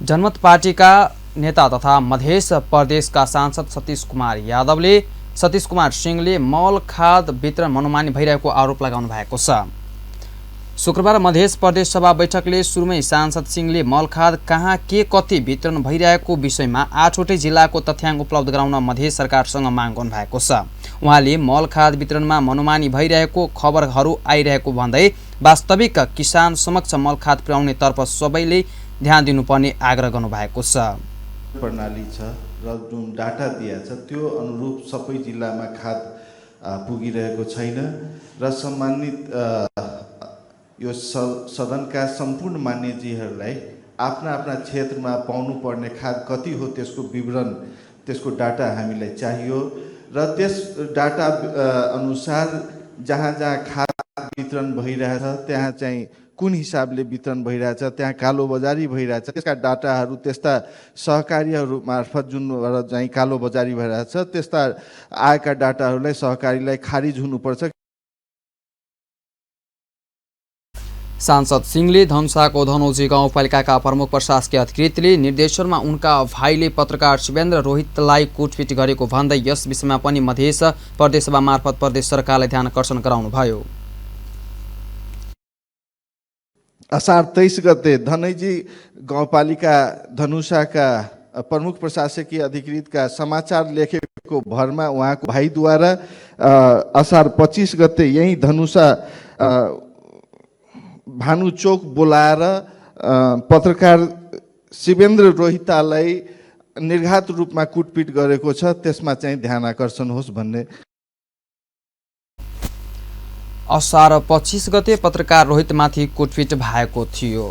जनमत पार्टीका नेता तथा मध्य प्रदेशका सांसद सतीश कुमार यादवले सतीश कुमार सिंहले मल खाद वितरण मनोमानी भइरहेको आरोप लगाउनु भएको छ। शुक्रबार मध्य प्रदेश सभा बैठकले सुरुमै सांसद सिंहले मल खाद कहाँ के कति वितरण भइरहेको विषयमा 8वटै जिल्लाको तथ्याङ्क उपलब्ध गराउन मध्य सरकारसँग माग गर्नु भएको छ। उहाँले मल खाद वितरणमा मनोमानी भइरहेको खबरहरू आइरहेको भन्दै वास्तविक किसान समक्ष मल खाद पुर्याउने तर्फ सबैले ध्यान दिनुपर्ने आग्रह गर्नु भएको छ। प्रणाली छ र जुन डाटा दिएको छ त्यो अनुरूप सबै जिल्लामा खाद पुगिरहेको छैन र सम्मानित यो सदनका सम्पूर्ण मान्यजीहरूलाई आफ्ना आफ्ना क्षेत्रमा पाउनुपर्ने खाद कति हो त्यसको विवरण त्यसको डाटा हामीलाई चाहियो र त्यस डाटा अनुसार जहाँ जहाँ खाद वितरण भइरहेछ त्यहाँ चाहिँ कुन हिसाबले वितरण भइरहेछ, त्यहाँ कालोबजारी भइरहेछ, त्यसका डाटाहरू त्यस्ता सहकारीहरू मार्फत जुनबाट चाहिँ कालोबजारी भइरहेछ त्यस्ता आएका डाटाहरूलाई सहकारीलाई खारिज हुनुपर्छ। सांसद सिंहले धनुषाको धनौजी गाउँपालिकाका प्रमुख प्रशासकीय अधिकृतले निर्देशनमा उनका भाइले पत्रकार शिवेन्द्र रोहितलाई कुटपिट गरेको भन्दै यस विषयमा पनि मध्य प्रदेश सभा मार्फत प्रदेश सरकारलाई ध्यान आकर्षण गराउनुभयो। असार 23 गते धनैजी गाउँपालिका धनुषाका प्रमुख प्रशासकीय अधिकृतका समाचार लेखेको भरमा उहाँको भाइद्वारा असार 25 गते यही धनुषा भानु चोक बोलाएर पत्रकार शिवेन्द्र रोहितालाई निर्घात रूपमा कुटपिट गरेको छ, त्यसमा चाहिँ ध्यान आकर्षण होस् भन्ने। असार 25 गते पत्रकार रोहितमाथि कुटपिट भएको थियो।